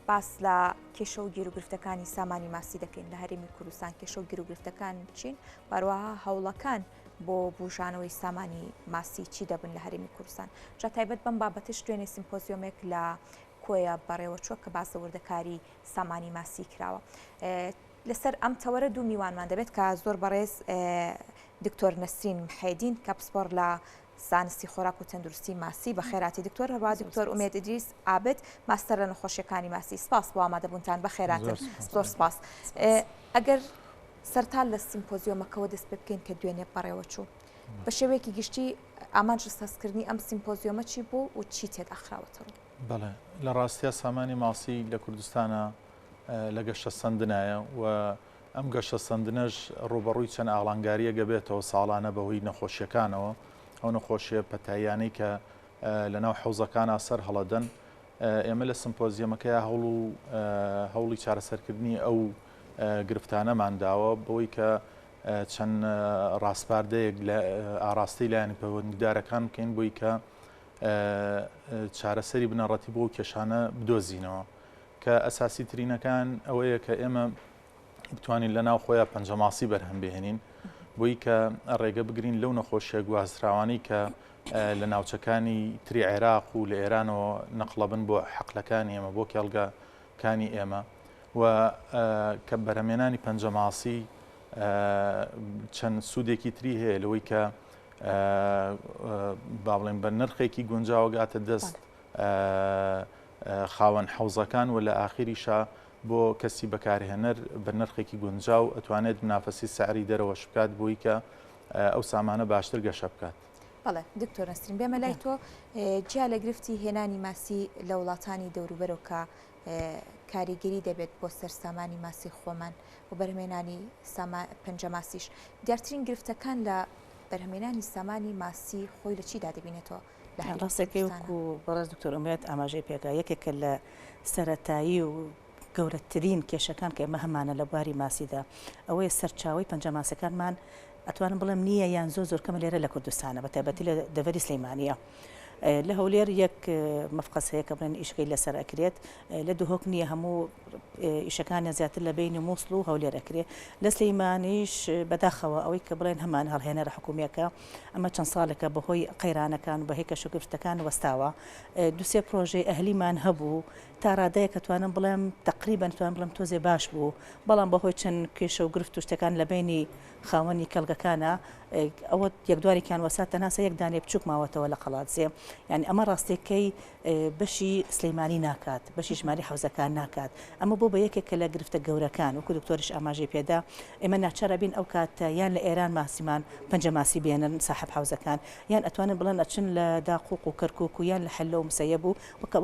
باس لە کێشە و گیروگرفتەکانی سامانی ماسی دەکەین لە هەرێمی کوردستان، کێشە و گیروگرفتەکان چین و هەروەها هەوڵەکان بۆ بوژانەوەی سامانی ماسی چی دەبن لە هەرێمی کوردستان. جا تایبەت بەم بابەتەش دوێنێ سیمپۆزیۆمێک لە کۆیە بەڕێوەچووە کە باس لە وردەکاری سامانی ماسی کراوە. لەسەر ئەم تەوەرە دوو میوانمان دەبێت کە زۆر بەڕێز دکتۆر نەسرین محێدین کە پسپۆڕ لە زانستی خۆراک و تەندروستی ماسی بەخێراتی دکتۆر هەروەها دکتۆر ئومێد ئیدریس عابد ماستەر لە نەخۆشیەکانی ماسی سپاس بۆ ئامادەبوونتان بەخێراتن زۆر سپاس ئەگەر سەرتا لە سیمپۆزیۆمەکەوە دەست پێ بکەین کە دوێنێ بەڕێوەچوو بە شێوەیەکی گشتی ئامانج سازکردنی ئەم سیمپۆزیۆمە چی بوو و چی تێدا خراوەتە ڕوو؟ بەڵێ لە ڕاستیا سامانی ماسی لە کوردستانە لە گەشە سەندنایە و ئەم گەشەسەندنەش ڕووبەڕووی چەند ئاڵانگارییەک ئەبێتەوە ساڵانە بەهۆی نەخۆشییەکانەوە، ئەو نەخۆشییە پەتاییانەی کە لەناو حەوزەکانا سەر هەڵەدەن. ئێمە لە سمپۆزیەمەکەیا هەوڵ و هەوڵی چارەسەرکردنی ئەو گرفتانەمان داوە بەوەی کە چەند ڕاسپاردەیەک لە ئاراستەی لایەنە پەیوەندیدارەکان بکەین بۆی کە چارەسەری بنەڕەتی بۆ ئەو کێشانە بدۆزینەوە. کە ئەساسی ترینەکان ئەوەیە کە ئێمە بتوانین لە ناو خۆیان پەنجەماسی بەرهەم بهێنین بۆی کە ڕێگە بگرین لەو نەخۆشیە گواستراوانەی کە لە ناوچەکانی تری عێراق و لە ئێرانەوە نەقڵەبن بۆ حەقلەکانی ئێمە بۆ کێڵگەکانی ئێمە و کە بەرهەمێنانی پەنجەماسی چەند سوودێکی تری هەیە لەوەی کە با بڵێن بە نرخێکی گونجاوەگاتە دەست خاوەن حەوزەکان و لە ئاخیریشا بۆ کەسی بەکارهێنەر بە نرخێکی گونجاو ئەتوانێت منافەسی سعری دەرەوەش بکات بۆی کە ئەو سامانە باشتر گەشە بکات. بەڵێ دکتۆر نەسرین بێمە لای تۆ جیا لە گرفتی هێنانی ماسی لە وڵاتانی دەوروبەرەوە کە کاریگەری دەبێت بۆ سەر سامانی ماسی خۆمان و بەرهەمێنانی پەنجەماسیش دیارترین گرفتەکان لە بەرهەمێنانی سامانی ماسی خۆی لە چیدا دەبینێتەوە؟ لە هەرێمی ڕاستەکەی کوردستانە. وەکو بەڕێز دکتۆر ئومێد ئاماژەی پێکا یەکێکە لە سەرەتایی و گەورەترین کێشەکان کە ئێمە هەمانە لە بواری ماسیدا ئەوەیە سەرچاوەی پەنجە ماسیەکانمان ئەتوانم بڵێم نییە یان زۆر زۆر کەمە لێرە لە کوردستانە بە تایبەتی لە دەڤەری سلەیمانیە لە هەولێر یەک مەفقەس هەیە کە بڵێن ئیشەکەی لەسەر ئەکرێت لە دهۆک نییە هەموو ئیشەکانیان زیاتر لە بەینی موسڵ و هەولێر ئەکرێ لە سلەیمانیش بەداخەوە ئەوەی کە بڵێن هەمان هەڵهێنەرە حکومیەکە ئەمە چەند ساڵێکە بەهۆی قەیرانەکان و بەهۆی کەشوگرفتەکان وەستاوە. دوو سێ پرۆژەی ئەهلیمان هەبوو تا ڕادەیەک ئەتوانم بڵێم تەقریبەن ئەتوانم بڵێم تۆزێ باش بوو، بەڵام بەهۆی چەند کێشە و گرفت و شتەکان لە بەینی خاوەنی کێڵگەکانا ئەوە یەک دوارێکیان وەستا تەنها سە یەک دانەی بچووک ماوەتەوە لە قەڵادزێ. یانی ئەمە ڕاستیەکەی بەشی سلیمانی ناکات، بەشی ژمارەی حەوزەکان ناکات، ئەمە بۆ بە یەکێکە لە گرفتە گەورەکان، وەکو دکتۆریش ئاماژەی پێدا، ئێمە ناچار ئەبین ئەو کاتە یان لە ئێران ماسیمان پەنجە ماسی بێنن ساحەب حەوزەکان، یان ئەتوانن بڵێن ئەچن لە داقوق و کەرکوک و یان لە حلە و مسەیەب و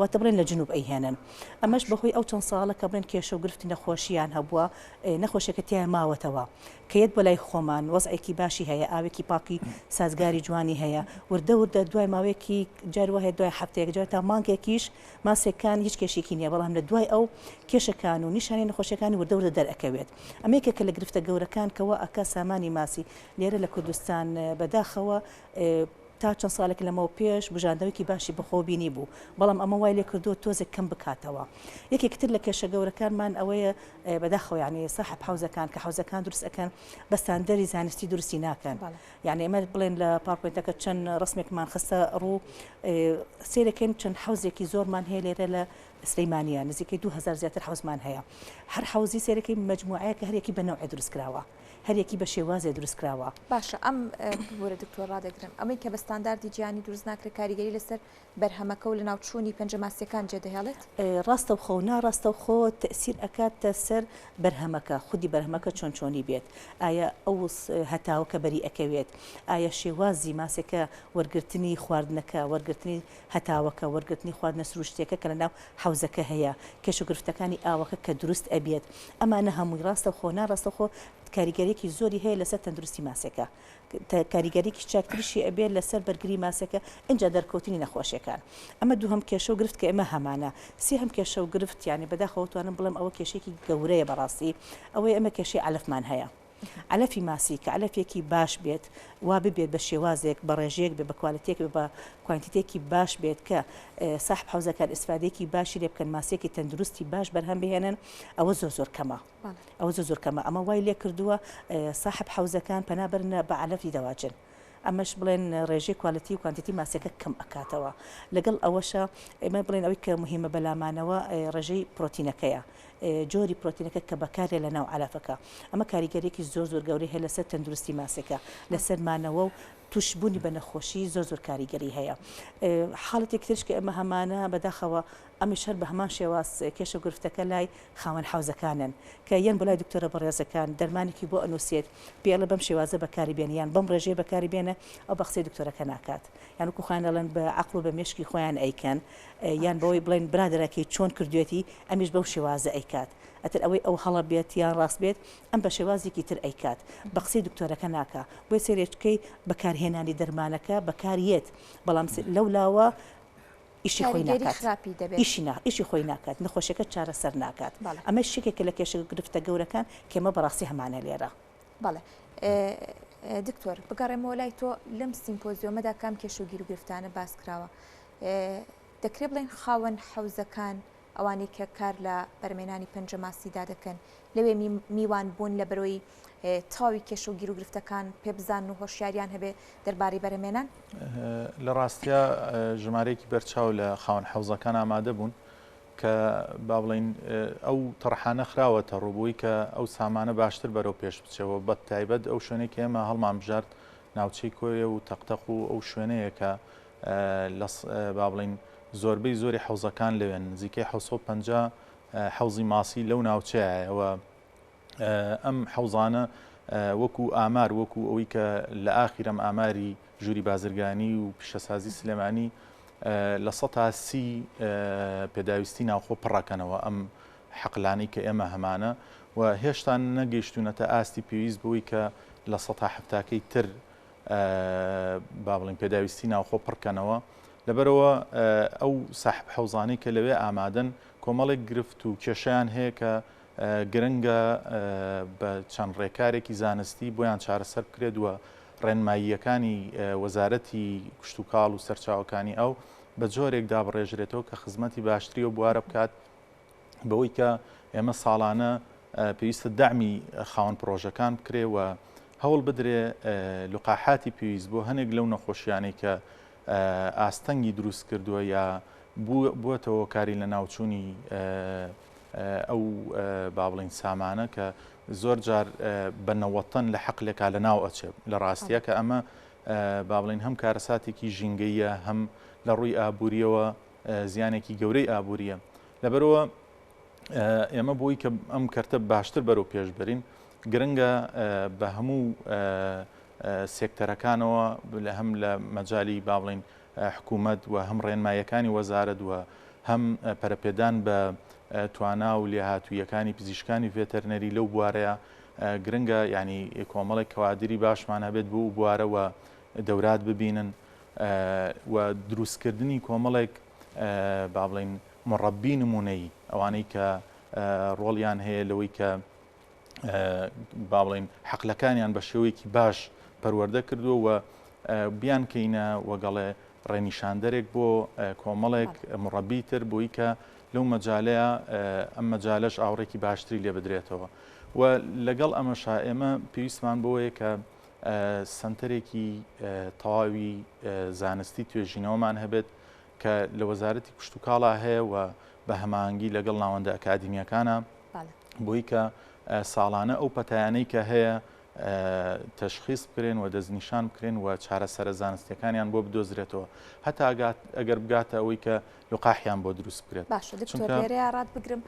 واتە بڵێن لە جنوب ئەیهێنن. ئەمەش بەهۆی ئەو چەند ساڵە کە بڵێن کێشە و گرفتی نەخۆشییان هەبووە، نەخۆشیەکە تیایا ماوەتەوە. کە یەت بۆ لای خۆمان وەزعێکی باشی هەیە، ئاوێکی پاکی سازگاری جوانی هەیە، وردە وردە دوای ماوەیەکی جار وا هەیە دوای هەفتەیەک جار تا مانگێکیش ماسیەکان هیچ کێشێکی نییە، بەڵام لە دوای ئەو کێشەکان و نیشانەی نەخۆشیەکانی وردە وردە دەرئەکەوێت. ئەمە یەکێکە لە گرفتە گەورەکان کە وا ئەکا سامانی ماسی لێرە لە کوردستان بەداخەوە تا چەند ساڵێک لەمەو پێش بژاندنەوەیەکی باشی بەخۆوە بینیبوو، بەڵام ئەمە وای لێکردووە تۆزێک کەم بکاتەوە. یەکێکی تر لە کێشە گەورەکانمان ئەوەیە بەداخەوە یانی ساحەب حەوزەکان کە حەوزەکان دروست ئەکەن بە ستاندەری زانستی دروستی ناکەن. یانی ئێمە بڵێن لە PowerPoint ەکە چەند ڕەسمێکمان خستە ڕوو سەیرەکەین چەند حەوزێکی زۆرمان هەیە لێرە لە سلەیمانیە نزیکەی 2000 زیاتر حەوزمان هەیە. هەر حەوزی سەیرەکەی مەجموعەیەکە هەریەکی بە نەوعێ دروست کراوە. هەریەکی بە شێوازێ دروست کراوە. باشە ئەم ببورە دکتۆر ڕادەگرم ئەمەی کە بە ستانداردی جیهانی دروست ناکرێت کاریگەری لەسەر بەرهەمەکە و لەناوچوونی پەنجە ماسیەکان جێدەهێڵێت؟ ڕاستەوخۆ و ناڕاستەوخۆ تەئسیر ئەکاتە سەر بەرهەمەکە، خودی بەرهەمەکە چۆن چۆنی بێت، ئایا ئەو هەتاوە کە بەری ئەکەوێت، ئایا شێوازی ماسیەکە وەرگرتنی خواردنەکە، وەرگرتنی هەتاوەکە، وەرگرتنی خواردنە سروشتیەکە کە لەناو حەوزەکە هەیە، کێشوگرفتەکانی ئاوەکە کە دروست ئەبێت، ئەمانە هەمووی ڕاستەوخۆ ناڕاستەوخۆ کاریگەریەکی زۆری هەیە لەسەر تەندروستی ماسیەکە، کاریگەریەکی چاکتریشی ئەبێت لەسەر بەرگری ماسیەکە ئینجا دەرکەوتنی نەخۆشیەکان. ئەمە دووهەم کێشە و گرفت کە ئێمە هەمانە. سێهەم کێشە و گرفت یانی بەداخەوە توانم بڵێم ئەوە کێشەیەکی گەورەیە بەڕاستی ئەوەیە ئێمە کێشەی عەلەفمان هەیە. عەلەفی ماسی کە عەلەفێکی باش بێت وا ببێت بە شێوازێک بە ڕێژەیەک بێت بە کوالێتیەک بێت بە کوانتیتێکی باش بێت کە ساحب حەوزەکان ئیسفادەیەکی باشی لێ بکەن ماسیەکی تەندروستی باش بەرهەم بهێنن ئەوە زۆر زۆر کەمە ئەوە زۆر زۆر کەمە ئەمە وای لێ کردووە ساحب حەوزەکان پەنا بەرنە بە عەلەفی دەواجن. ئەمەش بڵێن ڕێژەی کوالێتی و کوانتیتی ماسیەکە کەم ئەکاتەوە لەگەڵ ئەوەشا ئێمە بڵێن ئەوەی کە مهمە بەلامانەوە ڕێژەی پرۆتینەکەیە جۆری پرۆتینەکە کە بەکارێ لە ناو عەلەفەکە ئەمە کاریگەریەکی زۆر زۆر گەورەی هەیە لەسەر تەندروستی ماسیەکە لەسەر مانەوە و توشبوونی بە نەخۆشی زۆر زۆر کاریگەری هەیە حاڵەتێکی ترش کە ئێمە هەمانە بەداخەوە ئەمیش هەر بە هەمان شێواز کێشە و گرفتەکە لای خاوەن حەوزەکانن کە یەن بۆ لای دکتۆرە بەڕێزەکان دەرمانێکی بۆ ئەنووسێت پێی ئەڵێ بەم شێوازە بەکاری بێنە یان بەم ڕێژەیە بەکاری بێنە ئەو بە قسەی دکتۆرەکە ناکات یان وەکو خۆیان ئەڵێن بە عەقڵ و بە مێشکی خۆیان ئەیکەن یان بەوەی بڵێن برادەرەکەی چۆن کردوێتی ئەمیش بەو شێوازە ئەیکات ئەتر ئەوەی ئەو هەڵە بێت یان ڕاست بێت ئەم بە شێوازێکی تر ئەیکات بە قسەی دکتۆرەکە ناکا بۆیە سەیرێکەی بەکارهێنانی دەرمانەکە بەکاریەت بەڵام لەو لاوە ئیشی خۆی کاریگەری ناکات خراپی دەبێت. ئیشی نا ئیشی خۆی ناکات نەخۆشیەکە چارەسەر ناکات بەڵێ. ئەمەش یەکێکە لە کێشە گرفتە گەورەکان کە ئێمە بەڕاستی هەمانە لێرە. بەڵێ دکتۆر بگەڕێمەوە لای تۆ لەم سیمپۆزیۆمەدا کام کێشە و گیروگرفتانە باس کراوە دەکرێ بڵێن خاوەن حەوزەکان ئەوانەی کە کار لە بەرمێنانی پەنجە ماسیدا دەکەن لەوێ میوان بوون لە بەرۆی تەواوی کێشە و گیروگرفتەکان پێ بزانن و هۆشیاریان هەبێ دەربارەی بەرهەمێنان؟ لە ڕاستیا ژمارەیەکی بەرچاو لە خاوەن حەوزەکان ئامادە بوون کە با بڵین ئەو تەڕحانە خراوەتە ڕوو بۆی کە ئەو سامانە باشتر بەرەو پێش بچێەوە بە تایبەت ئەو شوێنێک ئێمە هەڵمان بژارد ناوچەی کۆیە و تەقتەق و ئەو شوێنەیە کە لە با بڵین زۆربەی زۆری حەوزەکان لەوێن نزیکەی 750 حەوزی ماسی لەو ناوچەیە و ئەم حەوزانە وەکو ئامار وەکو ئەوەی کە لە ئاخیرەم ئاماری ژووری بازرگانی و پیشەسازی سلێمانی 30% پێداویستی ناوخۆ پڕەکەنەوە ئەم حەقلانەی کە ئێمە هەمانە و هێشتا نەگەیشتونەتە ئاستی پێویست بۆی کە 70%ەکەی تر با بڵین پێداویستی ناوخۆ پڕکەنەوە لەبەرەوە ئەو ساحب حەوزانەی کە لەوێ ئامادەن کۆمەڵێک گرفت و کێشیان هەیە کە گرنگە بە چەند ڕێکارێکی زانستی بۆیان چارەسەر بکرێت و ڕێنماییەکانی وەزارەتی کشتوکاڵ و سەرچاوەکانی ئاو بە جۆرێک دابڕێژرێتەوە کە خزمەتی باشتری ئەو بوارە بکات بەوەی کە ئێمە ساڵانە پێویستە دەعمی خاوەن پڕۆژەکان بکرێ و هەوڵ بدرێ لقاحاتی پێویست بۆ هەنێک لەو نەخۆشیانەی کە ئاستەنگی دروست کردووە یا بووەتە هۆکاری لەناوچوونی ئەو با بڵین سامانە کە زۆر جار بە نەوەتەن لە حەقلێکا لە ناو ئەچێ لە ڕاستیە کە ئەمە با بڵین هەم کارەساتێکی ژینگەیە هەم لە ڕووی ئابووریەوە زیانێکی گەورەی ئابووریە لەبەرەوە ئێمە بۆی کە ئەم کەرتە باشتر بەرەو پێش بەرین گرنگە بە هەموو سێکتەرەکانەوە لە هەم لە مەجای با بڵین حکوومەت و هەم ڕێنماییەکانی وەزارەت و هەم پەرەپێدان بە توانا و لێهاتووییەکانی پزیشکانی ڤێتەرنەری لەو بوارەیە گرنگە یعنی کۆمەڵێک کەوادری باشمان هەبێت بۆ ئەو بوارە و دەورات ببینن و دروستکردنی کۆمەڵێک با بڵین مڕەبی نمونەیی ئەوانەی کە ڕۆڵیان هەیە لەوەی کە با بڵێین حەقلەکانیان بە شێوەیەکی باش پەروەردە کردووە و بیانکەینە وەگەڵێ ڕێنیشاندەرێک بۆ کۆمەڵێک مڕەبی تر بۆی کە لەو مەجالەیە ئەم مەجالەش ئاوڕێکی باشتری لێ بدرێتەوە و لەگەڵ ئەمەشا ئێمە پێویستمان بۆیە کە سنتەرێکی تەواوی زانستی توێژینەوەمان هەبێت کە لە وەزارەتی کشتتوکاڵا هەیە و بە هەماهەنگی لەگەڵ ناوەندە ئەکادیمیەکانە بۆی کە ساڵانە ئەو پەتایانەی کە هەیە تەشخیص بکرێن و دەستنیشان بکرێن و چارەسەرە زانستیەکانیان بۆ بدۆزرێتەوە هەتا ئەگەر بگاتە ئەوەی کە لقاحیان بۆ دروست بکرێت. باشە دکتۆر لێرەیا ڕات بگرم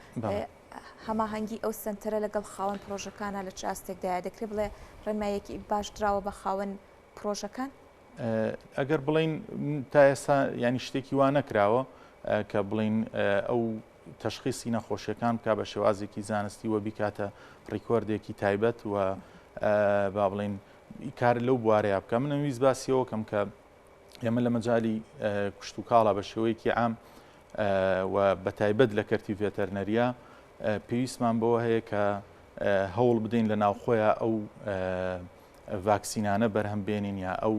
هەماهەنگی ئەو سەنتەرە لەگەڵ خاوەن پرۆژەکانە لە چ ئاستێکدایە دەکرێ بڵێ ڕێنمایەکی باش دراوە بە خاوەن پرۆژەکان؟ ئەگەر بڵین تا ئێستا ینی شتێکی وا نەکراوە کە بڵین ئەو تەشخیسی نەخۆشیەکان بکا بە شێوازێکی زانستی و بیکاتە ڕیکۆردێکی تایبەت و با بڵین کار لەو بوارەیە بکە من ئەویست باسیەوە کەم کە ئێمە لە مەجای کوشت و کاڵا بە شێوەیەکی عام و بە تایبەت لە کەرتی ڤێتەرنەریە پێویستمان بەوە هەیە کە. هەوڵ بدەین لە ناوخۆیە ئەو ڤاکسینانە بەرهەم بێنین یا ئەو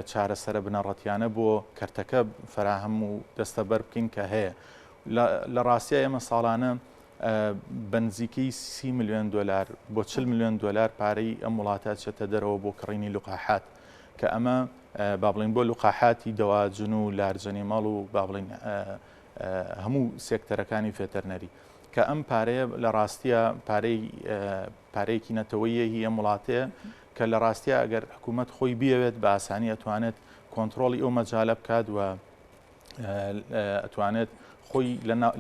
چارەسەرە بنەڕەتیانە بۆ کەرتەکە فەراهەم و دەستەبەر بکەین کە هەیە. لە ڕاستیا ئێمە ساڵانە بە نزیکەی 30 ملیۆن دۆلار بۆ 40 ملیۆن دۆلار پارەی ئەم وڵاتە ئەچێتە دەرەوە بۆ کڕینی لوقاحات کە ئەمە با بڵین بۆ لوقاحاتی دەواجن و لارجەنیمەڵ و با بڵین هەموو سێکتەرەکانی ڤێتەرنەری کە ئەم پارەیە لە ڕاستیە پارەی پارەیەکی نەتەوەیە هی ئەم وڵاتەیە کە لە ڕاستیا ئەگەر حکوومەت خۆی بیەوێت بە ئاسانی ئەتوانێت کۆنتترۆڵی ئەو مەجالە بکات و ئەتوانێت خۆی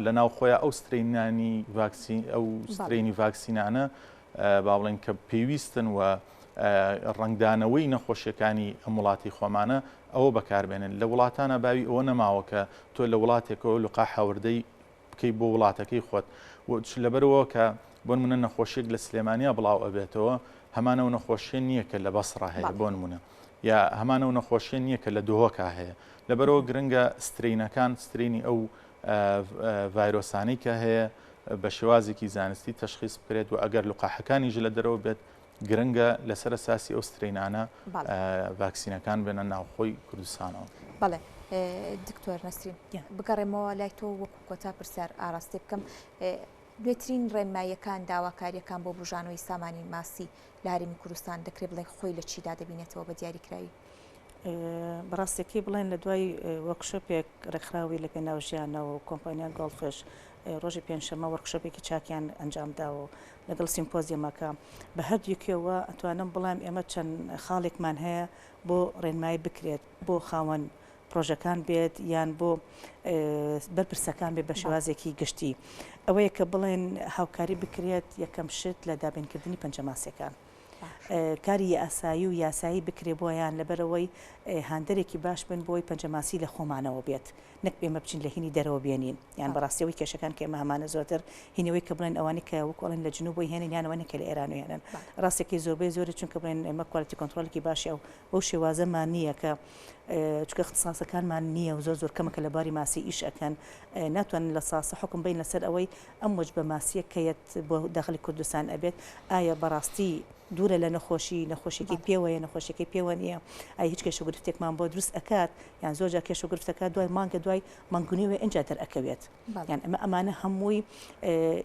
لە ناو خۆیان ئەو strain انی ڤاکسین ئەو strain ی ڤاکسینانە با بڵێن کە پێویستن و ڕەنگدانەوەی نەخۆشیەکانی ئەم وڵاتی خۆمانە ئەوە بەکاربێنن لە وڵاتانە باوی ئەوە نەماوە کە تۆ لە وڵاتێکەوە لقاح هاوردەی بکەی بۆ وڵاتەکەی خۆت و چ لەبەرەوە کە بۆ نمونە نەخۆشیێک لە سلێمانیا بڵاو ئەبێتەوە هەمان ئەو نەخۆشیە نییە کە لە بەسڕا هەیە بۆ نمونە یا هەمان ئەو نەخۆشیە نییە کە لە دهۆکا هەیە لەبەرەوە گرنگە strain ەکان strain ی ئەو ڤایرۆسانەی کە هەیە بە شێوازێکی زانستی تەشخیص بکرێت و ئەگەر لقاحەکانیش لە دەرەوە بێت گرنگە لەسەر ئەساسی ئەو strain انە ڤاکسینەکان بێنە ناوخۆی کوردستانەوە. بەڵێ دکتۆر نەسرین بگەڕێمەوە لای تۆ وەکو کۆتا پرسیار ئاراستەی بکەم نوێترین ڕێنماییەکان داواکارییەکان بۆ بوژانەوەی سامانی ماسی لە هەرێمی کوردستان دەکرێت بڵێن خۆی لە چیدا دەبینێتەوە بە دیاریکراوی؟ بەڕاستەکەی بڵێن لە دوای وەرکشۆپێک ڕێکخراوی لە پێناو ژیانەوە و کۆمپانیا گۆڵفش ڕۆژی پێنجشەممە وەرکشۆپێکی چاکیان ئەنجامداوە و لەگەڵ سیمپۆزیەمەکە بە هەردووکیەوە ئەتوانم بڵێم ئێمە چەند خاڵێکمان هەیە بۆ ڕێنمایی بکرێت بۆ خاوەن پرۆژەکان بێت یان بۆ بەرپرسەکان بێت بە شێوازێکی گشتی ئەوەیە کە بڵێن هاوکاری بکرێت یەکەم شت لە دابینکردنی پەنجەماسیەکان. کاری یاسایی و یاسایی بکرێ بۆیان لەبەرئەوەی هاندەرێکی باش بن بۆی پەنجەماسی لە خۆمانەوە بێت نەک ئێمە بچین لە هینی دەرەوە بێنین یان بەڕاستی ئەوەی کێشەکان کە ئێمە هەمانە زۆرتر هینەوەی کە بڵێن ئەوانەی کە وەکو ئەڵێن لە جنوب بۆی هێنن یان ئەوانەی کە لە ئێران هێنن ڕاستەکەی زۆربەی زۆری چونکە بڵێن ئێمە quality control ێکی باشی ئەو بەو شێوازەمان نییە کە چونکە اختصاصەکانمان نییە و زۆر زۆر کەمە کە لە باری ماسی ئیش ئەکەن ناتوانن لە ساسە حکم بین لەسەر ئەوەی ئەم وەجبە ماسیە کە یەت بۆ داخلی کوردستان ئەبێت ئایا بەڕاستی دوورە لە نەخۆشی نەخۆشیەکەی پێوەیە نەخۆشیەکەی پێوە نییە ئایا هیچ کێشە گرفتێکمان بۆ دروست ئەکات یان زۆر جار کێشە گرفتەکە دوای مانگە دوای مانگونیوێ ئینجا دەرئەکەوێت یان ئەمە ئەمانە هەمووی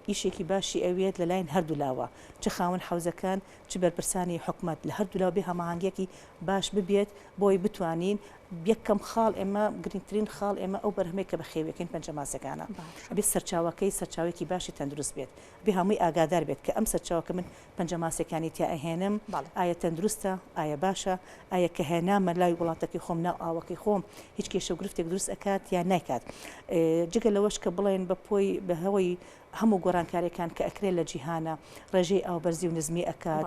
ئیشێکی باشی ئەوێت لەلاین هەردوو لاوە چ خاوەن حەوزەکان چ بەرپرسانی حکومەت لە هەردوولاوە بێ هەماهەنگیەکی باش ببێت بۆی بتوانین یەکەم خاڵ ئێمە گرنگترین خاڵ ئێمە ئەو بەرهەمەی کە بەخێویەکەین پەنجەماسەکانە ئەبێ سەرچاوەکەی سەرچاوێکی باشی تەندروست بێت بێ هەمووی ئاگادار بێت کە ئەم سەرچاوە کە من پەنجەماسەکانی تیا ئەهێنم ئایا تەندروستە ئایا باشە ئایا کە هێنامە لای وڵاتەکەی خۆم ناو ئاوەکەی خۆم هیچ کێشە و گرفتێک دروست ئەکات یان نایکات جگە لەوەش کە بڵێن بە پۆی بە هەوەی هەموو گۆرانکاریەکان کە ئەکرێت لە جیهانا ڕێژەی ئاو بەرزی و نزمی ئەکات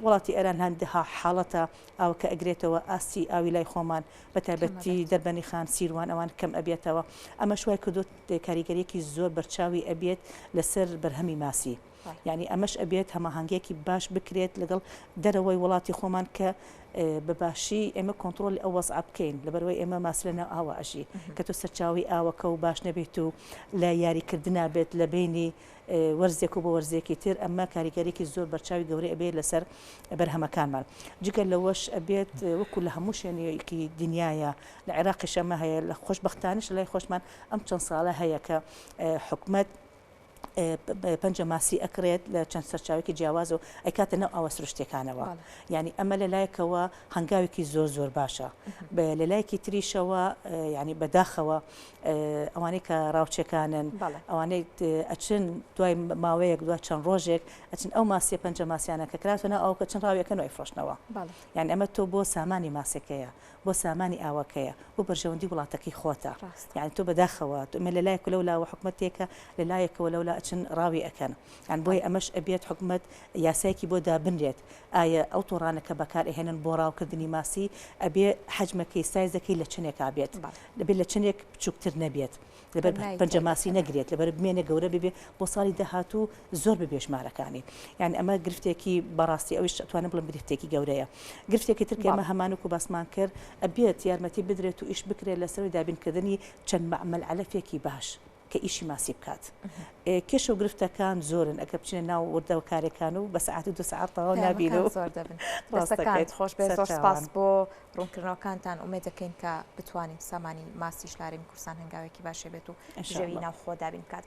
وڵاتی ئێران هەندەها حاڵەتە ئاوەکە ئەگرێتەوە ئاستی ئاوی لای خۆمان بە تایبەتی دەربەنی خان سیروان ئەوان کەم ئەبێتەوە ئەمەش وای کردووە کاریگەریەکی زۆر بەرچاوی ئەبێت لەسەر بەرهەمی ماسی. یانی ئەمەش ئەبێت هەماهەنگیەکی باش بکرێت لەگەڵ دەرەوەی وڵاتی خۆمان کە بە باشی ئێمە کۆنتڕۆلی ئەو وەزعە بکەین لەبەرئەوەی ئێمە ماسی لەناو ئاوە ئەژی کە تۆ سەرچاوەی ئاوەکە و باش نەبێت و لە یاریکردنا بێت لە بەینی وەرزێک و بۆ وەرزێکی تر ئەمە کاریگەریەکی زۆر بەرچاوی گەورەی ئەبێت لەسەر بەرهەمەکانمان جگە لەوەش ئەبێت وەکو لە هەموو شوێنێکی دنیاە لە عێراقیش ئەمە هەیە لە خۆشبەختانەش لای خۆشمان ئەم چەند ساڵە هەیە کە حکومەت پەنجە ماسی ئەکڕێت لە چەند سەرچاوێکی جیاواز و ئەیکاتە ناو ئاوە سروشتیەکانەوە یعنی ئەمە لە لایەکەوە هەنگاوێکی زۆر زۆر باشە لە لایەکی تریشەوە یعنی بەداخەوە ئەوانەی کە ڕاوچەکانن ئەوانەی ئەچن دوای ماوەیەک دوای چەند ڕۆژێک ئەچن ئەو ماسیە پەنجە ماسیانە کە کراتە ناو ئاوکە چەند ڕاویەکەن و ئەیفرۆشنەوە یعنی ئەمە تۆ بۆ سامانی ماسەکەیە بۆ سامانی ئاوەکەیە بۆ بەرژەوەندی وڵاتەکەی خۆتە یانی تۆ بەداخەوە تۆ ئێمە لەلایەک و لەولاوە حکومەت تێکە لەلایەکەوە لەولا ئەچن ڕاوی ئەکەن یان بۆیە ئەمەش ئەبێت حکومەت یاسایەکی بۆ دابنرێت ئایا ئەو تۆڕانە کە بەکار ئەهێنن بۆ ڕاوکردنی ماسی ئەبێ حەجمەکەی سایزەکەی لە چەنێکا بێت دەبێت لە چەنێک بچووکتر نەبێت لەبەر پەنجە ماسی نەگرێت لەبەر بمێنێ گەورە ببێ بۆ ساڵی داهاتوو زۆر ببێ ژمارەکانی یان ئەمە گرفتێکی بەڕاستی ئەویش ئەتوانم بڵێم گرفتێکی گەورەیە گرفتێکی تر کە ئێمە هەمان وەکو باسمان کرد ئەبێت یارمەتی بدرێت و ئیش بکرێت لەسەر دابینکردنی چەند مەعمەل عەلەفێکی باش. کە ئیشی ماسی بکات. کێشە و گرفتەکان زۆرن ئەگەر بچینە ناو وردەکاریەکان و بە سەعات و دو سەعات تەواو نابین و پەیامەکان زۆر دەبن. دەستەکانت خۆش بێت زۆر سپاس بۆ ڕوونکردنەوەکانتان ئومێد دەکەین کە بتوانین سامانی ماسیش لە هەرێمی کوردستان هەنگاوێکی باشێ بێت و بژێوی ناوخۆ دابین بکات.